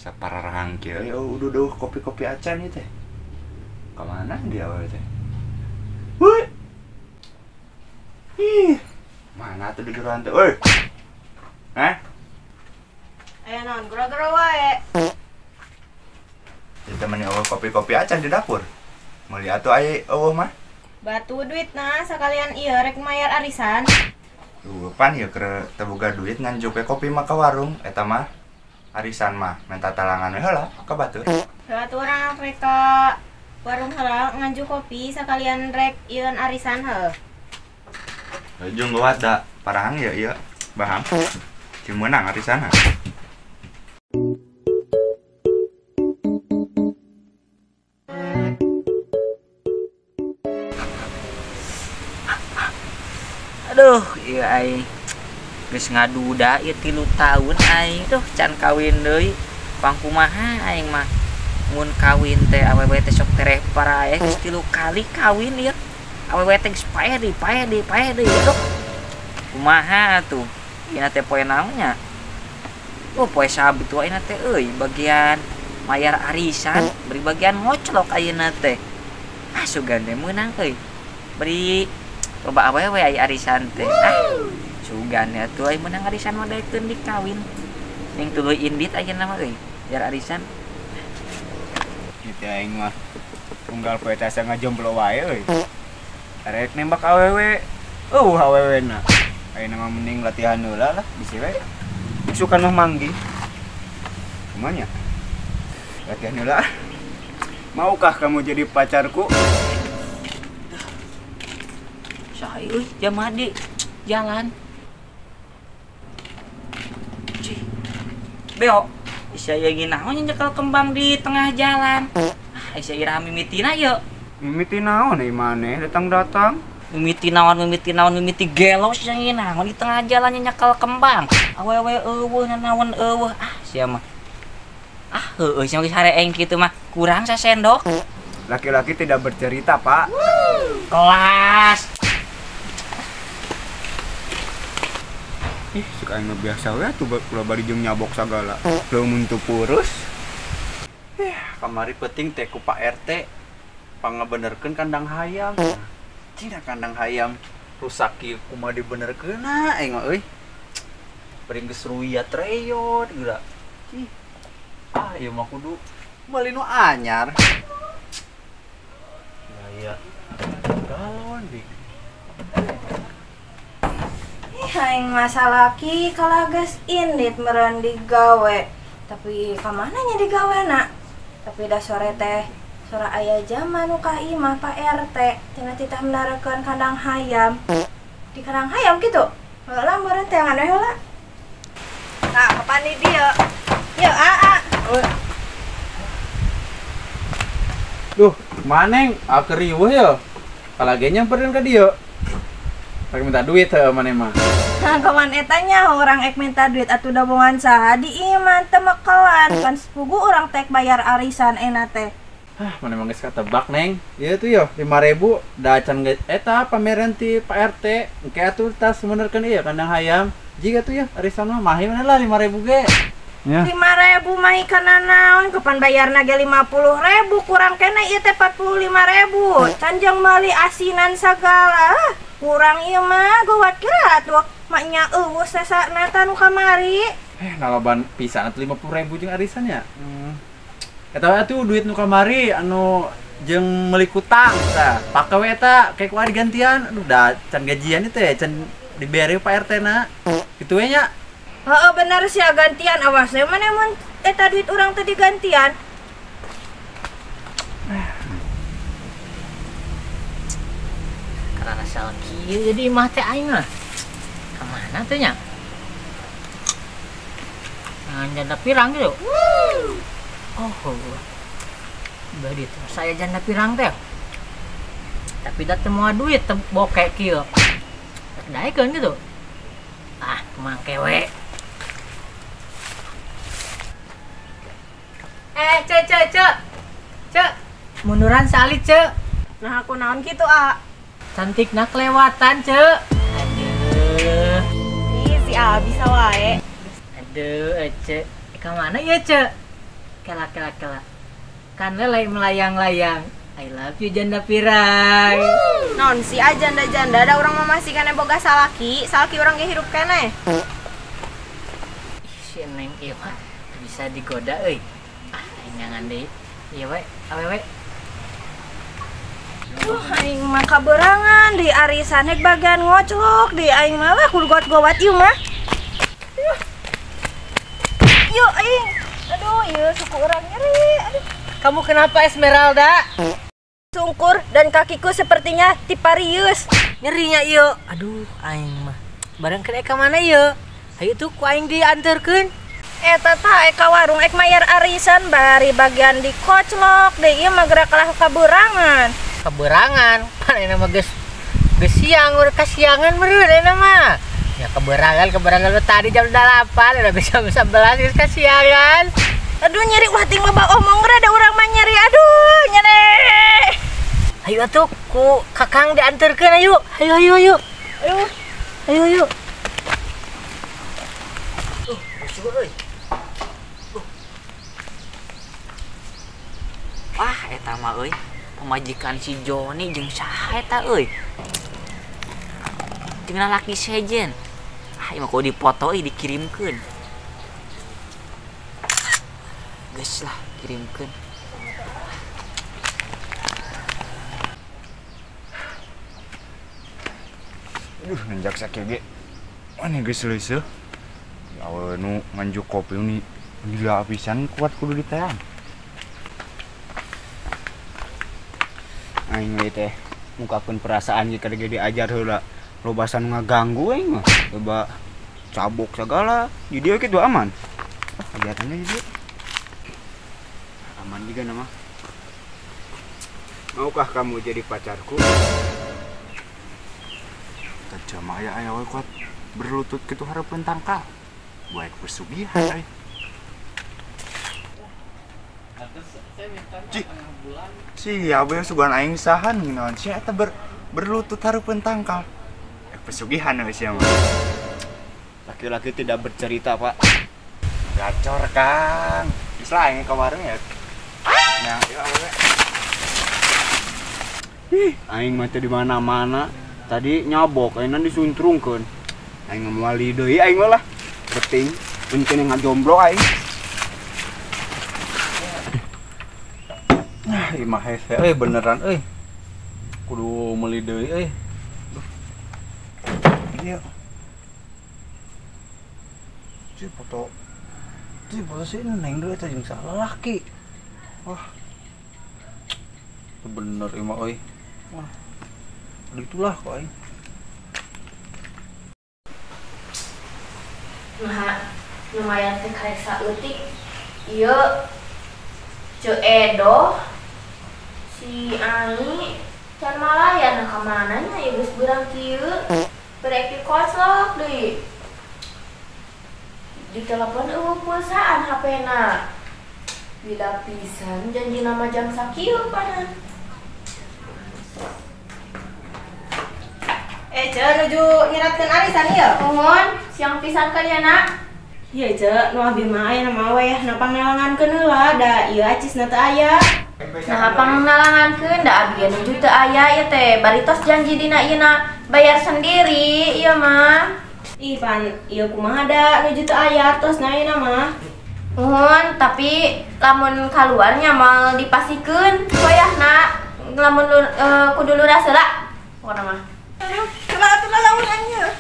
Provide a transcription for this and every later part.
Sapararahang kieu ya udah kopi-kopi acan ieu teh. Ka mana dia awewe teh? Woi. Ih, mana tuh di geroan teh, euy? Hah? Aya naon gero-gero wae. Ditemani eueuh kopi-kopi acan di dapur. Meuli atuh aya eueuh mah. Batu duit nah sakalian ieu rek mayar arisan. Duh, pan ieu keur teu boga duit nganjuk we kopi mah ka warung eta mah. Arisan mah minta talangan we heula ka batur. Heula atuh urang rek ka warung heula nganjuk kopi sakalian rek ieun arisan heuh. Jeung geuwat da parahang ieu ieu baham. Cing meunang arisanna. Aduh, iya aing geus ngaduda ieu 3 tahun aing tuh can kawin deui. Pangkumaha aing mah mun kawin teh awewe teh sok tereh paraeh geus 3 kali kawin ieu. Awewe teh geus paeh deui, paeh deui, paeh deui. Aduh. Kumaha atuh? Ieu teh poe naon nya? Oh, poe Sabtu ayeuna teh euy, bagian mayar arisan, beri bagian ngoclok ayeuna teh. Ah, sugan teh meunang euy. Beri loba awewe aya arisan teh. Ah, sugan ya tuh aya meunang arisan mah daekeun dikawin. Ning tuluy indit ayeuna mah euy, biar arisan. Kitu aing mah unggal poe teh asa ngajomblo wae euy. Arek nembak awewe, eueuh awewena. Ayeuna mah mending latihan heula lah bisi we. Sukan mah manggih. Kumaha nya? Latihan heula. Maukah kamu jadi pacarku? Saha euy jamaah di jalan. Cih. Beo, sia ieu naon nyekel kembang di tengah jalan. Ah, sia iraha mimitina ieu. Mimiti naon euy maneh datang-datang? Mimiti naon, mimiti naon, mimiti gelo sia naon di tengah jalan nyekel kembang. Awewe eueuh nanaon eueuh. Ah, sia mah. Ah, heueuh sia geus hareeng kitu mah kurang sasendok. Laki-laki tidak bercerita, Pak. Kelas. Ih, suka aing mah biasa we atuh ulah bari jeung nyabok sagala. Leumun teu purus. Kamari penting teh ku Pak RT pangabenerkeun kandang hayam. Cina kandang hayam rusak kieu kumaha dibenerkeunna aing mah euy. Bari geus ruyat reyot geura. Cih. Ah, ieu mah kudu meuli nu anyar. Gaya galon bi. Aing masalaki kalah geus indit meureun digawe. Tapi ka mana nya digawe na? Tapi da sore teh sora aya jama nu ka imah Pak RT cenah titah menarekeun kandang hayam. Di kandang hayam kitu. Heula meureun teh we heula. Nah, kapan di dieu? Yeuh, aa. Duh, maneng keur riweuh yeuh. Kalage nyamperin ka dieu. Rek minta duit heuh maneh mah. Kawan eta nya urang ek minta duit atuh dabongan saha di imah teu mekelan kan sepugu urang tek bayar arisan ena teh. Ah, maneh mah geus katebak neng. Ieu tuh yo 5.000 da can eta pameran ti Pak RT. Engke atuh tas menerkeun ieu kandang hayam. Jiga tuh ya arisan mah mahi maneh lah 5.000 ge. Ya. 5.000 mah kana naon kapan bayarna ge 50.000 kurang kena ieu teh 45.000. Can jeung meuli asinan sagala. Kurang ieu mah gawat kira atuh maknya eueuh sesana ta nu kamari. Naloban pisan atuh 50.000 jeung arisan nya. Eta we atuh duit nu kamari anu jeung meuli kutang tah. Pake we eta kayak kuari gantian. Aduh da can gajian ieu teh can dibere Pak RT na. Kitu we nya. Heeh bener sia gantian awas we maneh mun eta duit urang teh digantian. Karena salah kieu jadi imah teh aing mah. Ka mana teh nya? Nah, janda pirang gitu. Oh, bari teh saya janda pirang teh. Tapi da teu moal duit teu bokek kieu. Daekeun gitu. Ah, kumangke we. Cek, cek. Munduran salit, cek. Nah, aku naon kitu, A. Cantikna kelewatan, cek. Aduh. Ih, si A bisa wae. Aduh, cek. Ka mana ya, cek? Kela kela kela. Kan lele melayang-layang. I love you janda pirang. Non si ah janda-janda ada orang mah masih kene boga salaki, salaki orang ge hirup keneh. Ih, si Neng ieu mah bisa digoda euy. Ah, aing ngangan deui. Ieu we, awewe. Duh, aing mah kaberangan di arisan hek bagian ngoclok di aing mah lah kudu gowat ieu mah. Yo aing. Aduh, ieu suku urang nyeri. Aduh. Kamu kenapa Esmeralda? Sungkur dan kakiku sepertinya tiparius. Nyerinya ieu. Aduh, aing mah. Bareng ke ka mana ieu? Hayu tuh ku aing dianterkeun. Eta tah ka warung ek mayar arisan bari bagian dikoclok deui ieu mah gerak kalah kaberangan. Kaberangan, pan ayeuna mah geus siang, urang kasiangan meureun ayeuna mah. Ya keberangan tadi jam 8, udah bisa jam 11 geus kasiangan. Aduh nyeri wah ting loba omong rada urang mah nyeri. Aduh nyeri. Ayo atuh ku Kakang dianterkeun ayo. Ayo ayo ayo. Ayo. Ayo ayo. Musuh euy. Wah eta mah euy. Pamajikan si Joni jeung saha eta euy. Jeung lalaki sejen. Ah ieu mah kudu dipoto euy dikirimkeun. Geus lah kirimkeun. Aduh, nanjak sakieu ge. Mana geus leuseut. Ya awewe nu nganjuk kopi ni gila pisan kuat kudu diteang. Aing we teh mungkapkeun perasaan ge kada ge diajar heula. Loba nu ngaganggu aing mah. Loba cabok sagala. Di dieu kitu aman. Ah, ajarannya di dieu. Aman juga nama. Maukah kamu jadi pacarku? Jamaah aya aya we kuat berlutut kitu hareupeun tangkal. Baik pesugihan euy. Cih. Sia we sugan aing sahan naon sia eta berlutut hareupeun tangkal. Pesugihan euy sia mah. Laki-laki tidak bercerita, Pak. Gacor, Kang. Geus lah aing ka warung ya. Nah, ieu awewe. Ih, aing mah teu di mana-mana. Tadi nyabok, ayeuna disuntrungkeun. Aing moal deui aing mah lah. Penting, penting ngajomblo aing. Nah, ieu mah hese euy beneran euy. Kudu meuli deui euy. Ieu. Si foto. Si foto si Neng deui eta jeung salah lalaki. Wah. Bener ieu mah euy. Wah. Itulah kok aing. Nah, lumayan teh kayak saeutik. Ieu Ceu Edo si Ani can malayan ka mana nya ieu geus beurang kieu. Berek dikoclok deui. Di telepon eueuh pulsaan HP-na. Bila pisan janji nama jam sakieu panan. Ceu, nuju nyeratkeun arisan ieu. Nuhun, siang pisan ka dia nak. Ieu Ceu, nu abi mah aya nama we napang nalangankeun heula da ieu acisna teu aya. Nah, pangnalangankeun da abi ge nuju teu aya ieu teh. Bari tos janji dina ieu na bayar sendiri ieu mah. Ih, pan ieu kumaha da nuju teu aya tos na ieu mah. Nuhun, tapi lamun kaluarnya moal dipasikeun wayahna lamun kudu luras heula. Pokona mah. Aduh, kela lamun anjeun.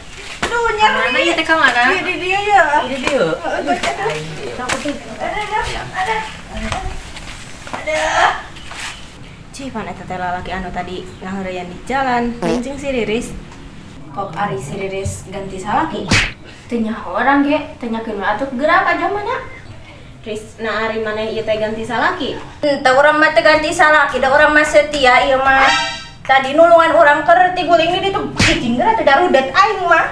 Aduh, nyeri. Mana ieu teh ka mana? Di dieu ya. Di dieu. Aduh, aduh. Aduh. Cih, pan eta teh lalaki anu tadi ngaheureyan di jalan, lincing si Riris. Kok ari si Riris ganti salaki? Teu nyaho orang ge, teu nyakeun we atuh geura ka mana? Riz, nah ari maneh ieu teh ganti salaki? Henteu urang mah teu ganti salaki, da urang mah setia ieu mah. Tadi nulungan urang keur tiguling di ditu cicing geura teh darudet aing mah.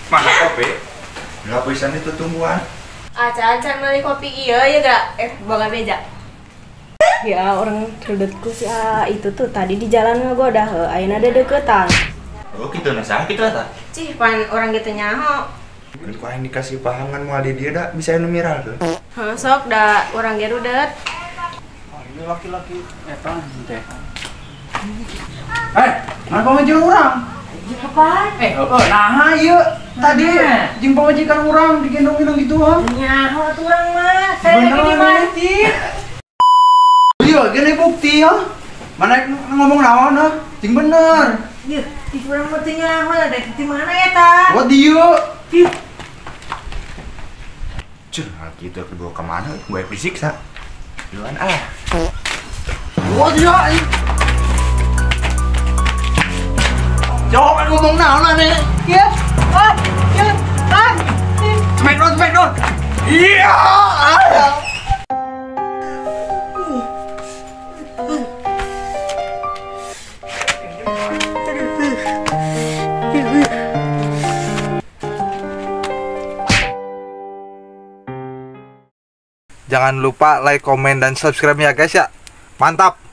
Mana kopi? Lapisan itu tumbuhan. Acan-acan beli kopi iya ya gak? Boga beja. Ya orang rudetku si A itu tuh tadi di jalan ngagoda heuh ayeuna ada deketan. Oh kitu na saha kitu eta? Cih pan orang gitu nyaho. Mun ku aing dikasih pahangan moal di dieu da bisa anu miral tuh. Heuh sok da urang ge rudet. Oh, ini laki-laki eta teh. Eh, mana pamajikan urang? Apaan? Eh, naha ieu tadi jeung pamajikan urang digendong-gendong gitu ha. Nyaho atuh urang mah. Saya lagi di masjid. Iya, gini bukti ya. Mana ngomong naon ah? Ting bener. Iya, di urang mah teu nyaho lah di mana ya ta? Oh, dieu. Cih, gitu dibawa ke mana? Gue disiksa. Duluan ah. Oh, dia. Jawab ngomong naon aneh. Iya. Ah, iya. Ah. Smackdown, smackdown. Iya. Jangan lupa like, komen, dan subscribe ya guys ya. Mantap!